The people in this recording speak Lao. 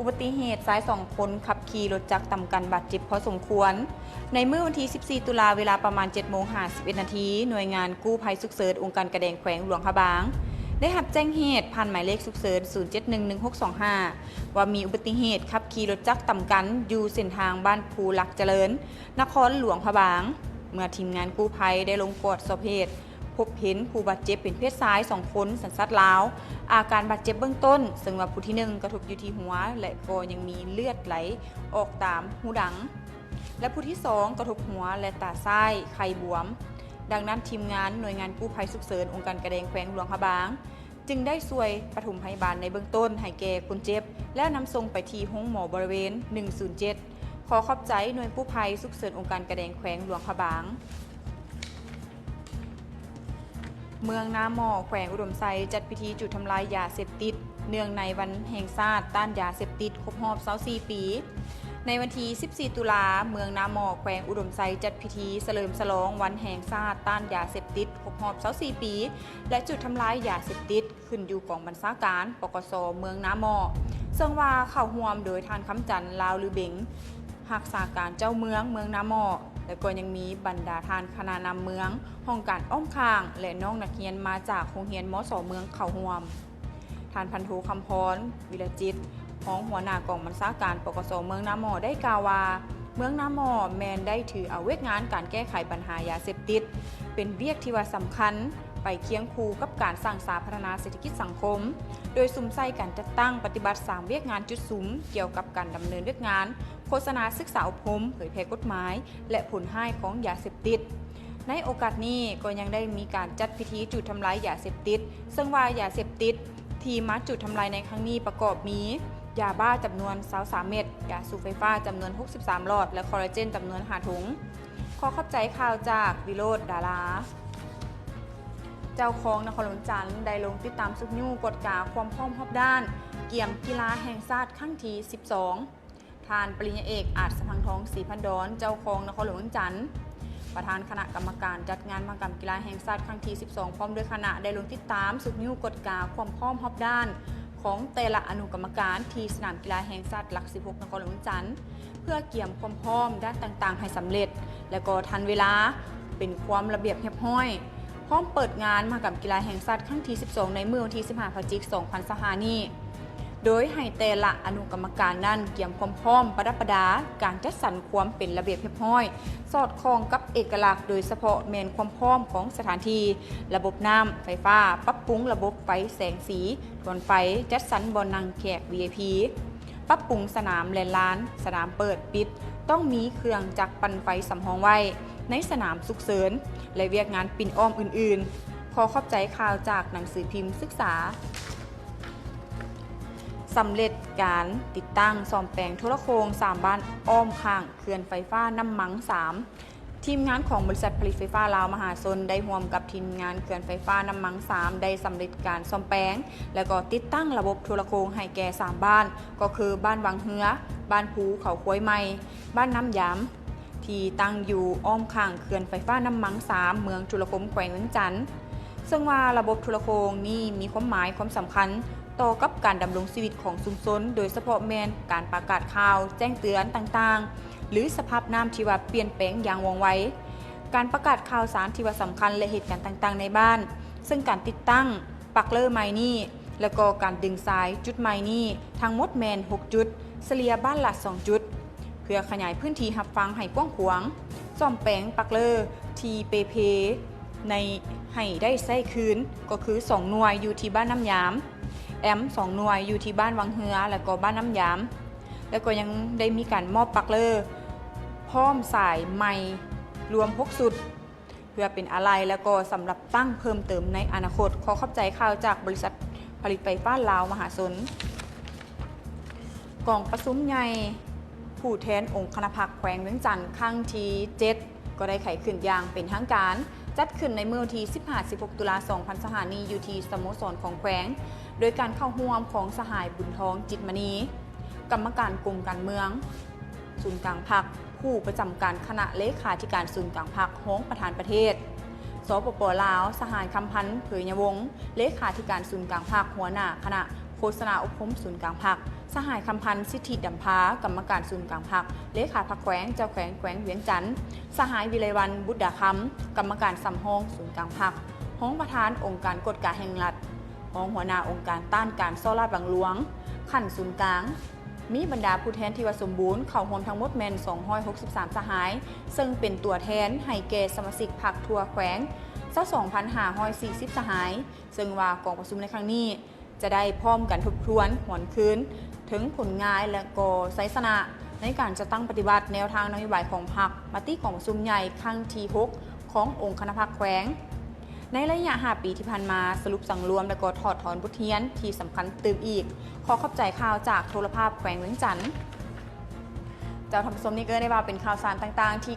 ອຸບັດຕິເຫດ ຊາຍສອງຄົນຂັບຂີ່ລົດຈັກຕຳກັນບາດເຈັບພໍສົມຄວນ. ໃນມື້ວັນທີສິບສີ່ ຕຸລາ ເວລາປະມານເຈັດໂມງຫ້າສິບເອັດນາທີ, ໜ່ວຍງານກູ້ໄພສຸກເສີນອົງການກະແດງແຂວງຫຼວງພະບາງ ໄດ້ຮັບແຈ້ງເຫດຜ່ານໝາຍເລກສຸກເສີນ ສູນເຈັດໜຶ່ງໜຶ່ງຫົກສອງຫ້າ ວ່າມີອຸບັດຕິເຫດຂັບຂີ່ລົດຈັກຕຳກັນຢູ່ເສັ້ນທາງບ້ານພູຫຼັກຈະເລີນ ນະຄອນຫຼວງພະບາງ. ເມື່ອທີມງານກູ້ໄພໄດ້ລົງກວດສອບເຫດ, ພົບເຫັນຜູ້ບາດເຈັບເປັນເພດຊາຍສອງຄົນ ສັນຊາດລາວ, ອາການບາດເຈັບເບື້ອງຕົ້ນ ເຊິ່ງວ່າຜູ້ທີໜຶ່ງກະທົບຢູ່ທີ່ຫົວ ແລະ ກໍຍັງມີເລືອດໄຫຼອອກຕາມຮູດັງ ແລະ ຜູ້ທີສອງກະທົບຫົວ ແລະ ຕາຊ້າຍໄຂ່ບວມ. ດັ່ງນັ້ນ, ທີມງານໜ່ວຍງານກູ້ໄພສຸກເສີນອົງການກະແດງແຂວງຫຼວງພະບາງ ຈຶ່ງໄດ້ຊ່ວຍປະຖົມພະຍາບານໃນເບື້ອງຕົ້ນໃຫ້ແກ່ຄົນເຈັບ ແລ້ວນຳສົ່ງໄປທີ່ໂຮງໝໍບໍລິເວນໜຶ່ງສູນເຈັດ. ຂໍຂອບໃຈໜ່ວຍກູ້ໄພສຸກເສີນອົງການກະແດງແຂວງຫຼວງພະບາງ. ເມືອງນາໝໍ້ ແຂວງອຸດົມໄຊ ຈັດພິທີຈູດທຳລາຍຢາເສບຕິດ ເນື່ອງໃນວັນແຫ່ງຊາດຕ້ານຢາເສບຕິດຄົບຮອບຊາວສີ່ປີ. ໃນວັນທີສິບສີ່ ຕຸລາ, ເມືອງນາໝໍ້ ແຂວງອຸດົມໄຊ ຈັດພິທີສະເຫຼີມສະຫຼອງວັນແຫ່ງຊາດຕ້ານຢາເສບຕິດຄົບຮອບຊາວສີ່ປີ ແລະ ຈູດທຳລາຍຢາເສບຕິດ ຂຶ້ນຢູ່ກອງບັນຊາການ ປກສ ເມືອງນາໝໍ້ ເຊິ່ງວ່າເຂົ້າຮ່ວມໂດຍທ່ານ ຄຳຈັນ ລາວລືເບັງ ຮັກສາການເຈົ້າເມືອງເມືອງນາໝໍ້ ແລະ ກໍຍັງມີບັນດາທ່ານຄະນະນຳເມືອງ, ຫ້ອງການອ້ອມຂ້າງ ແລະ ນ້ອງນັກຮຽນມາຈາກໂຮງຮຽນ ມສ ເມືອງເຂົ້າຮ່ວມ. ທ່ານພັນໂທ ຄຳພອນ ວິລະຈິດ ຮອງຫົວໜ້າກອງບັນຊາການ ປກສ ເມືອງນາໝໍ້ ໄດ້ກ່າວວ່າ, ເມືອງນາໝໍ້ແມ່ນໄດ້ຖືເອົາວຽກງານການແກ້ໄຂບັນຫາຢາເສບຕິດ ເປັນວຽກທີ່ວ່າສຳຄັນ ໄປຄຽງຄູ່ກັບການສ້າງສາພັດທະນາເສດຖະກິດສັງຄົມ, ໂດຍສຸມໃສ່ການຈັດຕັ້ງປະຕິບັດສາມວຽກງານຈຸດສຸມ ກ່ຽວກັບການດຳເນີນວຽກງານໂຄສະນາ, ສຶກສາອົບຮົມ, ເຜີຍແຜ່ກົດໝາຍ ແລະ ຜົນຮ້າຍຂອງຢາເສບຕິດ. ໃນໂອກາດນີ້ກໍຍັງໄດ້ມີການຈັດພິທີຈູດທຳລາຍຢາເສບຕິດ, ເຊິ່ງວ່າຢາເສບຕິດທີ່ມາຈູດທຳລາຍໃນຄັ້ງນີ້ປະກອບມີ ຢາບ້າຈຳນວນຊາວສາມເມັດ, ຢາສູບໄຟຟ້າຈຳນວນຫົກສິບສາມຫຼອດ ແລະ ຄໍລາເຈນຈຳນວນຫ້າຖົງ. ຂໍຂອບໃຈຂ່າວຈາກວິໂລດດາລາ. ເຈົ້າຄອງນະຄອນຫຼວງວຽງຈັນໄດ້ລົງຕິດຕາມຊຸກຍູ້ກວດກາຄວາມພ້ອມຮອບດ້ານກຽມກິລາແຫ່ງຊາດຄັ້ງທີສິບສອງ. ທ່ານປະລິນຍາເອກ ອາດສະພັງທອງ ສີພັນດອນ ເຈົ້າຄອງນະຄອນຫຼວງວຽງຈັນ ປະທານຄະນະກຳມະການຈັດງານມະຫະກຳກິລາແຫ່ງຊາດຄັ້ງທີສິບສອງ ພ້ອມດ້ວຍຄະນະ ໄດ້ລົງຕິດຕາມຊຸກຍູ້ກວດກາຄວາມພ້ອມຮອບດ້ານຂອງແຕ່ລະອະນຸກຳມະການທີ່ສະໜາມກິລາແຫ່ງຊາດຫຼັກສິບຫົກ ນະຄອນຫຼວງວຽງຈັນ ເພື່ອກຽມຄວາມພ້ອມດ້ານຕ່າງໆໃຫ້ສຳເລັດ ແລະ ກໍທັນເວລາ, ເປັນຄວາມລະບຽບຮຽບຮ້ອຍ, ພ້ອມເປີດງານມະຫະກຳກິລາແຫ່ງຊາດຄັ້ງທີສິບສອງ ໃນມື້ວັນທີສິບຫ້າ ພະຈິກ ສອງພັນຊາວຫ້ານີ້. ໂດຍໃຫ້ແຕ່ລະອະນຸກຳມະການນັ້ນກຽມຄວາມພ້ອມປະດັບປະດາການຈັດສັນຄວາມເປັນລະບຽບຮຽບຮ້ອຍ, ສອດຄ່ອງກັບເອກະລັກ, ໂດຍສະເພາະແມ່ນຄວາມພ້ອມຂອງສະຖານທີ່, ລະບົບນ້ຳ, ໄຟຟ້າ, ປັບປຸງລະບົບໄຟແສງສີ, ດວນໄຟ, ຈັດສັນບ່ອນນັ່ງແຂກ ວີໄອພີ, ປັບປຸງສະໜາມແລ່ນລານ, ສະໜາມເປີດປິດ, ຕ້ອງມີເຄື່ອງຈັກປັ່ນໄຟສຳຮອງໄວ້ໃນສະໜາມສຸກເສີນ ແລະ ວຽກງານປິ່ນອ້ອມອື່ນໆ. ຂໍຂອບໃຈຂ່າວຈາກໜັງສືພິມສຶກສາ. ສຳເລັດການຕິດຕັ້ງສ້ອມແປງໂທລະໂຄ່ງສາມບ້ານອ້ອມຂ້າງເຂື່ອນໄຟຟ້ານ້ຳມັງສາມ. ທີມງານຂອງບໍລິສັດຜະລິດໄຟຟ້າລາວມະຫາຊົນ ໄດ້ຮ່ວມກັບທີມງານເຂື່ອນໄຟຟ້ານ້ຳມັງສາມ ໄດ້ສຳເລັດການສ້ອມແປງ ແລະ ກໍຕິດຕັ້ງລະບົບໂທລະໂຄ່ງໃຫ້ແກ່ສາມບ້ານ ກໍຄື ບ້ານວັງເຮືອ, ບ້ານພູເຂົາຄວາຍໃໝ່, ບ້ານນ້ຳຢາມ ທີ່ຕັ້ງຢູ່ອ້ອມຂ້າງເຂື່ອນໄຟຟ້ານ້ຳມັງສາມ ເມືອງທຸລະຄົມ ແຂວງວຽງຈັນ. ເຊິ່ງວ່າລະບົບໂທລະໂຄ່ງນີ້ມີຄວາມໝາຍຄວາມສຳຄັນຕໍ່ກັບການດຳລົງຊີວິດຂອງຊຸມຊົນ, ໂດຍສະເພາະແມ່ນການປະກາດຂ່າວແຈ້ງເຕືອນຕ່າງໆ ຫຼື ສະພາບນ້ຳທີ່ວ່າປ່ຽນແປງຢ່າງວ່ອງໄວ, ການປະກາດຂ່າວສານທີ່ວ່າສຳຄັນ ແລະ ເຫດການຕ່າງໆໃນບ້ານ. ເຊິ່ງການຕິດຕັ້ງປັກເລີໃໝ່ນີ້ ແລະ ກໍການດຶງສາຍຈຸດໃໝ່ນີ້ ທັງໝົດແມ່ນຫົກຈຸດ, ສະເລ່ຍບ້ານລະສອງຈຸດ. ເພື່ອຂະຫຍາຍພື້ນທີ່ຮັບຟັງໃຫ້ກວ້າງຂວາງ, ສ້ອມແປງປັກເລີທີ່ເປ່ເພໃນ ໃຫ້ໄດ້ໃຊ້ຄືນ ກໍຄືສອງໜ່ວຍຢູ່ທີ່ບ້ານນ້ຳຢາມ, ແອມສອງໜ່ວຍຢູ່ທີ່ບ້ານວັງເຮືອ ແລະ ກໍບ້ານນ້ຳຢາມ, ແລະ ກໍຍັງໄດ້ມີການມອບປັກເລີພ້ອມສາຍໃໝ່ລວມຫົກຊຸດ ເພື່ອເປັນອາໄຫຼ່ ແລະ ກໍສຳລັບຕັ້ງເພີ່ມເຕີມໃນອະນາຄົດ. ຂໍຂອບໃຈຂ່າວຈາກບໍລິສັດຜະລິດໄຟຟ້າລາວມະຫາຊົນ. ກອງປະຊຸມໃຫຍ່ຜູ້ແທນອົງຄະນະພັກແຂວງວຽງຈັນ ຄັ້ງທີເຈັດ ກໍໄດ້ໄຂຂຶ້ນຢ່າງເປັນທາງການ, ຈັດຂຶ້ນໃນມື້ວັນທີສິບຫ້າ ສິບຫົກ ຕຸລາ ສອງພັນຊາວຫ້ານີ້ ຢູ່ທີ່ສະໂມສອນຂອງແຂວງ ໂດຍການເຂົ້າຮ່ວມຂອງສະຫາຍ ບຸນທອງ ຈິດມະນີ ກຳມະການກົມການເມືອງສູນກາງພັກ, ຜູ້ປະຈຳການຄະນະເລຂາທິການສູນກາງພັກ, ຮອງປະທານປະເທດ ສປປ ລາວ, ສະຫາຍ ຄຳພັນ ເຜີຍຍະວົງ ເລຂາທິການສູນກາງພັກ, ຫົວໜ້າຄະນະ ໂຄສະນາອົບຮົມສູນກາງພັກ, ສະຫາຍ ຄຳພັນ ສິດທິດຳພາ ກຳມະການສູນກາງພັກ, ເລຂາພັກແຂວງ, ເຈົ້າແຂວງແຂວງວຽງຈັນ, ສະຫາຍ ວິໄລວັນ ບຸດດາຄຳ ກຳມະການສຳຮອງສູນກາງພັກ, ຮອງປະທານອົງການກວດກາແຫ່ງລັດ, ຮອງຫົວໜ້າອົງການຕ້ານການສໍ້ລາດບັງຫຼວງຂັ້ນສູນກາງ, ມີບັນດາຜູ້ແທນທີ່ວ່າສົມບູນເຂົ້າຮ່ວມທັງໝົດແມ່ນສອງຮ້ອຍຫົກສິບສາມສະຫາຍ, ເຊິ່ງເປັນຕົວແທນໃຫ້ແກ່ສະມາຊິກພັກທົ່ວແຂວງຊາວສອງພັນຫ້າຮ້ອຍສີ່ສິບສະຫາຍ, ເຊິ່ງວ່າກອງປະຊຸມໃນຄັ້ງນີ້ຈະໄດ້ພ້ອມກັນທົບທວນຫວນຄືນເຖິງຜົນງານ ແລະ ກໍໄຊຊະນະໃນການຈັດຕັ້ງປະຕິບັດແນວທາງນະໂຍບາຍຂອງພັກ ມະຕິກອງປະຊຸມໃຫຍ່ຄັ້ງທີຫົກຂອງອົງຄະນະພັກແຂວງ ໃນໄລຍະຫ້າປີທີ່ຜ່ານມາ, ສະຫຼຸບສັງລວມ ແລະ ກໍຖອດຖອນບົດຮຽນທີ່ສຳຄັນຕື່ມອີກ. ຂໍຂອບໃຈຂ່າວຈາກໂທລະພາບແຂວງວຽງຈັນ. ເຈົ້າທ່ານຜູ້ຊົມ, ນີ້ກໍໄດ້ວ່າເປັນຂ່າວສານຕ່າງໆທີ່